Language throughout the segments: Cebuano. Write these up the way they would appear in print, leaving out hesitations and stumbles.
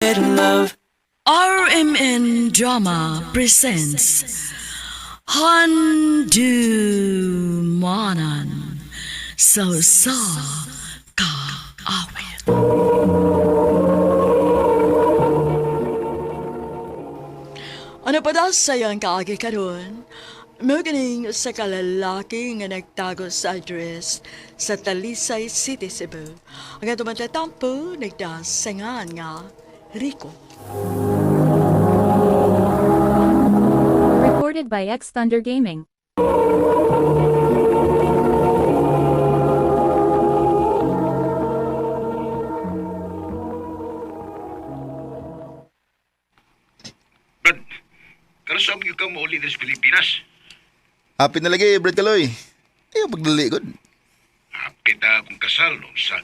Love. RMN Drama presents Handu Manan So Sa Ka Awit. Ano pa daw sayang kaagi karon? Muganing sa kalalaki nga nagtago sa address sa Talisay City, Cebu. Ang atong matatampo, nagdasangan nga Rico. Recorded by X Thunder Gaming. Brad, karon sa ka mo uli sa Pilipinas. Happy na lagi, Brad Kaloy. Ayaw pagdali ko. Hapit na akong kasal no, sa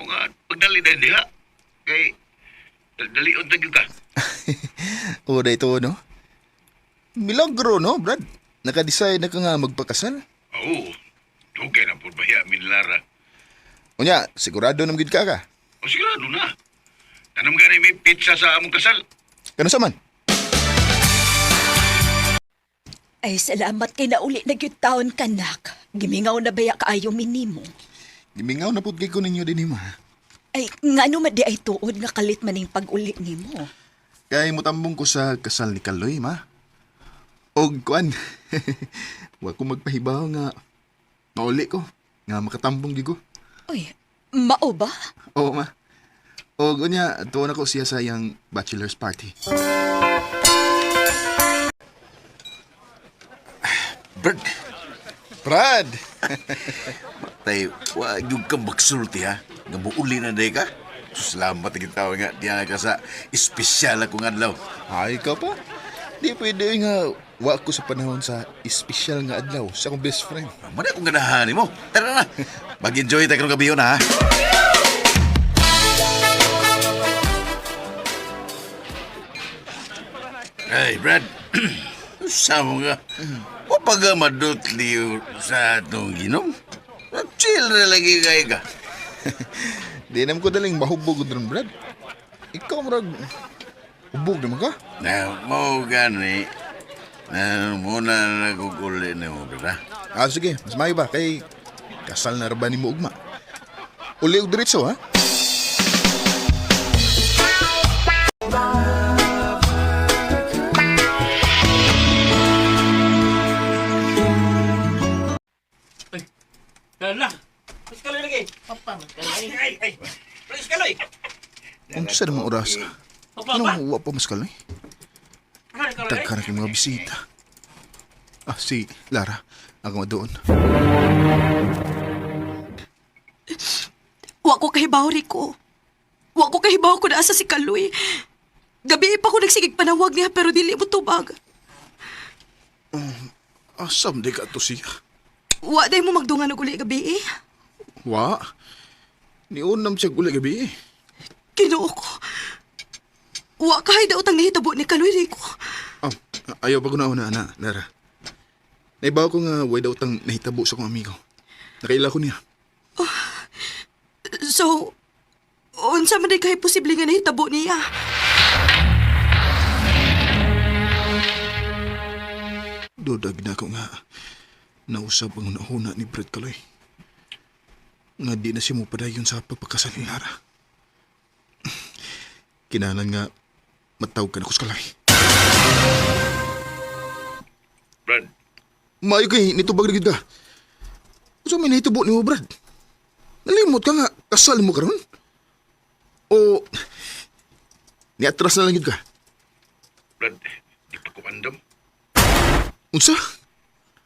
mga pagdali na diha. Kay dalion ta gyud ka. O, da ito, no? Milagro, no, Brad? Naka-decide na ka nga magpakasal. Oo. Okay na po ba min Lara. Unya, sigurado na magid ka ka. O sigurado na. Tanong gani may pizza sa among kasal. Kano sa man? Ay, salamat kay nauli na gyud taon kanak. Gimingaw na baya kaayo minimo. Gimingaw na pud kay ko ninyo din ma. Ay, ngano man di ay tuod nga kalit man ning pag-uli nimo. Kay mutambong ko sa kasal ni Kaloy, ma. Og kuan. Wa ko magpahibaw nga mauli ko nga makatambong gyud ko. Uy, mao ba? Oo, ma. Og unya, tuon ako siya sa iyang bachelor's party. Brad, Brad! tay, wa yung kang magsulti ha. Nga muuli na day ka. Salamat ang tao nga. Diyan ka sa espesyal akong adlaw. Ay, ikaw pa. Di pwede nga wa ko sa panahon sa espesyal nga adlaw sa akong best friend. Muna akong ganahan mo. Tara na. Mag-enjoy tayo karong gabi yun ha. Ay, Brad. Sa mo nga. Wa pa ka madutli sa atong ginom. Chill na lagi kay ka. Di naman ko daling mahubog ron, Brad. Ikaw, murag, hubog naman ka. Na, mo gani. Na, muna naguguli na mo, Brad ha. Ah, sige, mas maayo ba? Kay kasal na ra ba ni mo ugma? Uli og diretso, ha? Lala. Mas kaloy lagi. Papa, mas kaloy. Ay, ay. Mas kaloy. Unsa namang oras? Papa, Anong wa pa mas kaloy? pa. Daghan na kay mga bisita. Ah, si Lara. Ako doon. Wa ko kahibaw, Rico. Wa ko kahibaw kung naasa si Kaloy. Gabi pa ko nagsigig panawag niya pero dili mo tubag. Asam di ka to siya? Wa day mo magdungan og uli gabi eh. Wa. Niunam siya uli gabi eh. Ginoo ko. Wa kahay daw tang nahitabo ni Kaloy, Rico. Oh, ayaw pa ko na una, ana, Lara. Naibaw ko nga way daw tang nahitabo sa kong amigo. Nakaila ko niya. So, unsa man day kay posible nga nahitabo niya? Dudag na ko nga. Nausap ang una ni Brad Kaloy. Nga di na siya mo padayon sa pagpakasal ni Lara. Kinalan nga matawag ka na ko sa Kaloy. Brad, Maayo kay nitubag na gid ka. Unsa may nahitabo nimo, Brad? Nalimot ka nga kasal mo karon? O niatras na lang gid ka? Brad, di pa ko andam. Unsa?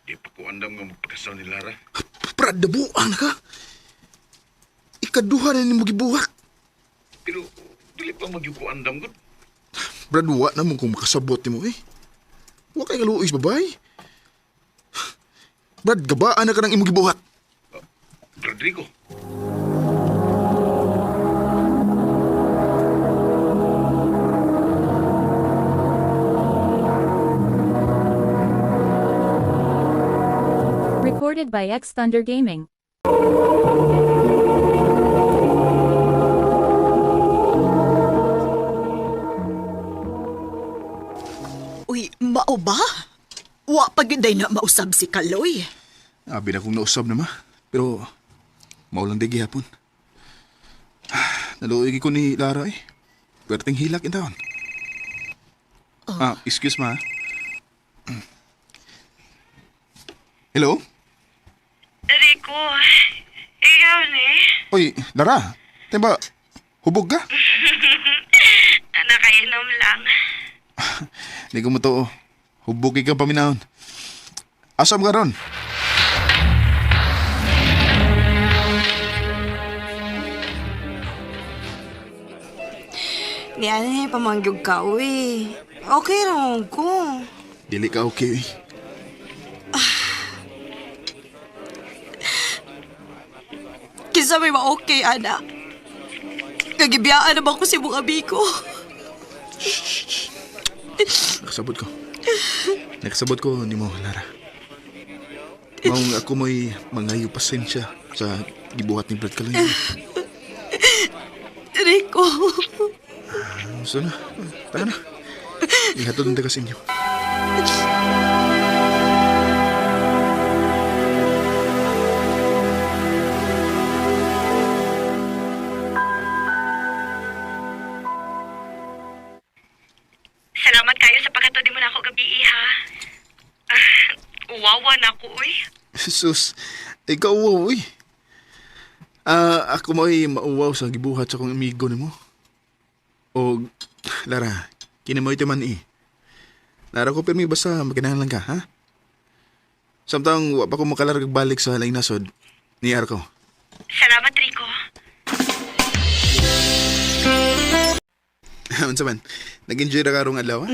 Di pa ko andam nga magpakasal ni Lara. Brad, dabuan na ka. Ikaduha na nimo gibuhat. Pero dili pa magyud ko andam gud. Brad, wa na mo kung makasabot nimo eh. Wa kay nga luoy sa babay. Brad, gabaan na ka ng imong gibuhat. Rodrigo. Recorded by X Thunder Gaming. Mao ba? Wa pa gyud na mausab si Kaloy. Abi na kong nausab na ma. Pero maulang di gihapon. Naluoy ko ni Lara eh. Perting hilak in taon. Ah, excuse ma. Hello? Rico, ikaw ni? Oy, Lara. Timba, hubog ka? Nakainom lang. Hindi ko mo. Hubog ka paminahon. Asam ka ron? Ni ano ni pamangyog ka, uy. Okay ra ko. Dili ka okay eh. Kinsa may ma-okay, ana. Kagibiyaan naman ko si mong abi ko. Nakasabot ko. Nakasabot ko ni mo, Lara. Maong ako mo'y mangayo pasensya sa gibuhat ni Brad Kaloy. Rico. Gusto na. Tara na. Ihatod na ka sa inyo. Salamat kayo sa pagkatudi mo na ako gabi, ha. Ah, uwawa na ako, uy. Jesus, ikaw uwaw, uy. Ah, ako mo'y mauwaw sa gibuhat sa akong amigo nimo. O, Lara, kini mo ito man eh. Lara ko pirmi basta makinahanglan ka, ha? Samtang wa pa ko makalarag balik sa laing nasod, ni ko. Salamat, Rico. Unsa man? Nag-enjoy ra karong adlaw, ha?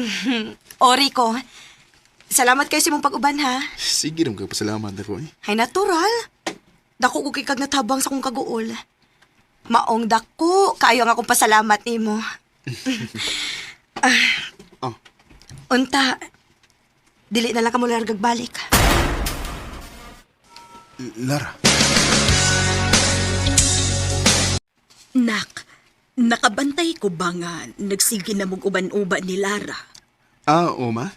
O, Rico. Salamat kayo sa imong pag-uban, ha? Sige rin ka pasalamat ako eh. Hay natural. Dako ko kay kag natabang sa kong kaguol. Maong dako, kaayo ang akong pasalamat nimo. Oh, Unta, dili na lang ka mo largag balik. Lara. Nak, nakabantay ko ba nga nagsige na mong uban-uban ni Lara? Ah, oo ma.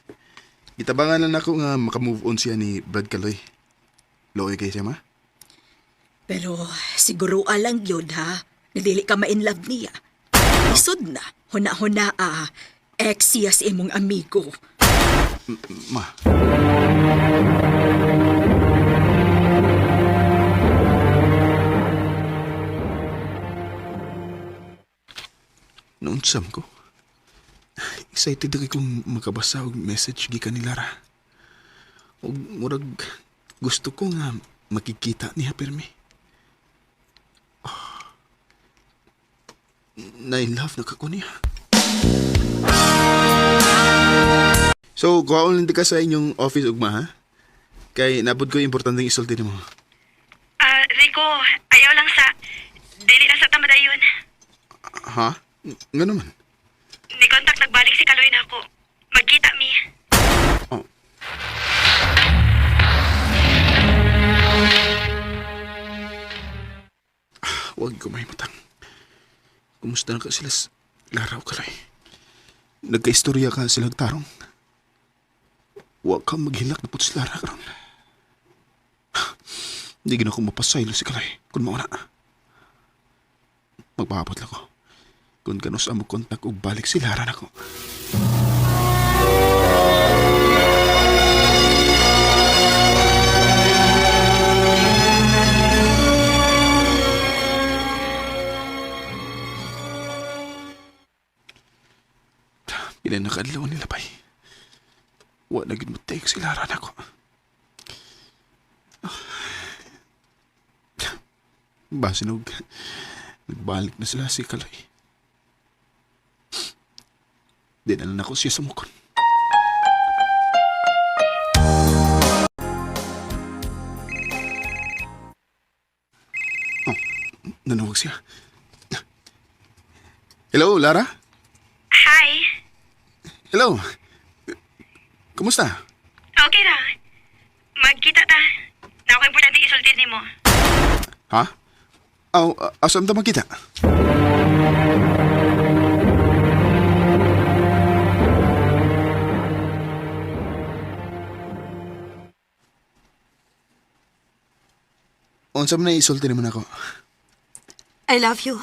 Gitabangan lang ako nga makamove on siya ni Brad Kaloy. Looy kay siya ma. Pero siguro alang yun ha, nga dili ka ma-inlove niya. Isod na, huna-huna ah, ex siya sa imong amigo. Ma. Naunsam ko. Excited na kay kong makabasa og message gikan ni Lara. Og murag gusto ko nga makikita niya pirmi. Oh. Na-in love na ka ko niya. So, kuhaon lang di ka sa inyong office ugma, ha? Kay nabod ko yung importanteng isulti nimo. Ah, Rico, ayaw lang sa... Dili lang sa tamadayon. Ha? Nga naman. Ni contact nagbalik si Kaloy na ako. Magkita mi. Oh. Huwag ko may matang. Kumusta na ka sila Lara o Kaloy? Nagka-istorya ka sila tarong. Huwag kang maghilak na put si Lara karon. Hindi gina ko mapasaylo si Kaloy kung mauna. Magpahabot lang ko. Kung kanus ang kontak og balik si Lara nako. Pila na kaadlaw nila bay. Wa na gid mo take si Lara nako. Basin og nagbalik na sila si Kaloy. Di na lang ako siya sumukon. Oh, nanawag siya. Hello, Lara? Hi. Hello. Kumusta? Okay ra. Magkita ta. Na ako importante isulti nimo. Ha? Aw, asam ta makita? Unsa man na isulti nimo nako? I love you.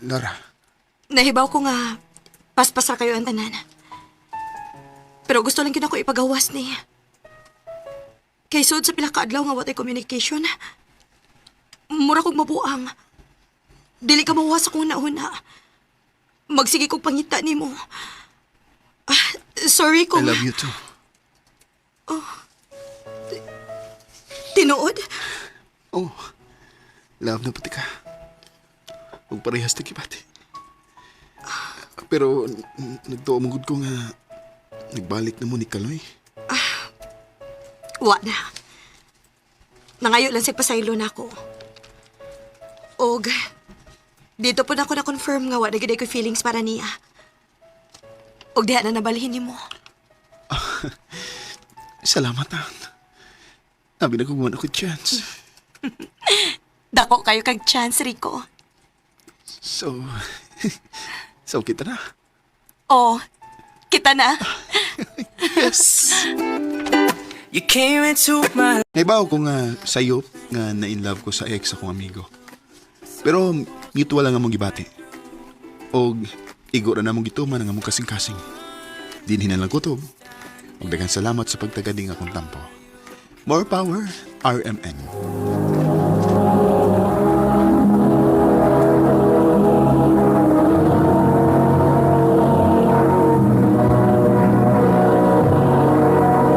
Lara, Nahibaw ko nga paspas ra kayo ang tanan. Pero gusto lang gyud ako ipagawas ni. Kay sud sa pila ka adlaw nga watay communication. Mura kog mabuang. Dili ka mawas akong nauna. Magsige kog pangita nimo. Ah, sorry I kung love you too. Tinuod. Oh, love na pati ka. Huwag parehas na kibati. Pero nagtuo mo gud ko nga nagbalik na mo ni Kaloy. Wa na. Nangayo lang sa pasaylo na ako. Og, dito po na ako na-confirm nga wa na gid ko feelings para niya. Og diha na nabalhin nimo. Salamat ah. Abi na kung ako chance. Dako kayo kag chance, Rico. So, so kita na. Oh, kita na. Yes! You came into my Naibaw ko nga sayop nga na-in love ko sa ex akong amigo. Pero mutual lang among gibati. Og igo ra namong gituman ang among kasing-kasing. Dinhi na lang kutob. Og daghang salamat sa pagtagading akong tampo. More power, RMN.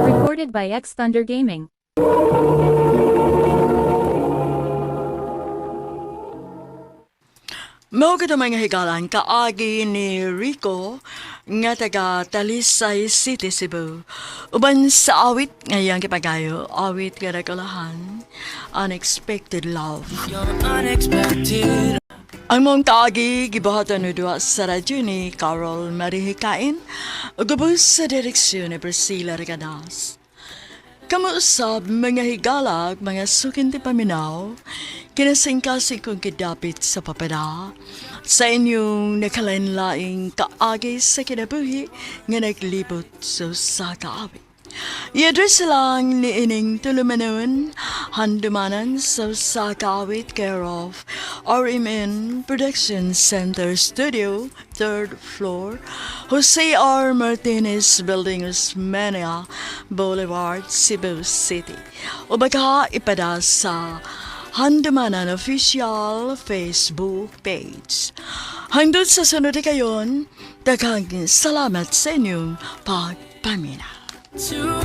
Recorded by X Thunder Gaming. Mao kato mga higalan kaagi ni Rico nga taga Talisay City, Cebu. Uban sa awit ngayang kipagayo, awit nga nagkalahan, Unexpected Love. unexpected. Ang mong kaagi gibuhatan ni duha sa radyo ni Carol Marihikain, ug ubos sa direksyon ni Priscilla Reganas. Kamuusab mga higalag, mga sukin ti paminaw, kinasingkasing kong kidapit sa papada, sa inyong nakalainlaing kaagi sa kinabuhi nga naglibot sa usa ka awit. I-address lang ni ining tulumanon, handumanan sa usa ka awit care of RMN Production Center Studio, third floor, Jose R. Martinez Building, Osmeña Boulevard, Cebu City. O baka ipada sa Handumanan Official Facebook page. Hangdod sa sunod kayon, daghang salamat sa inyong pagpamina. To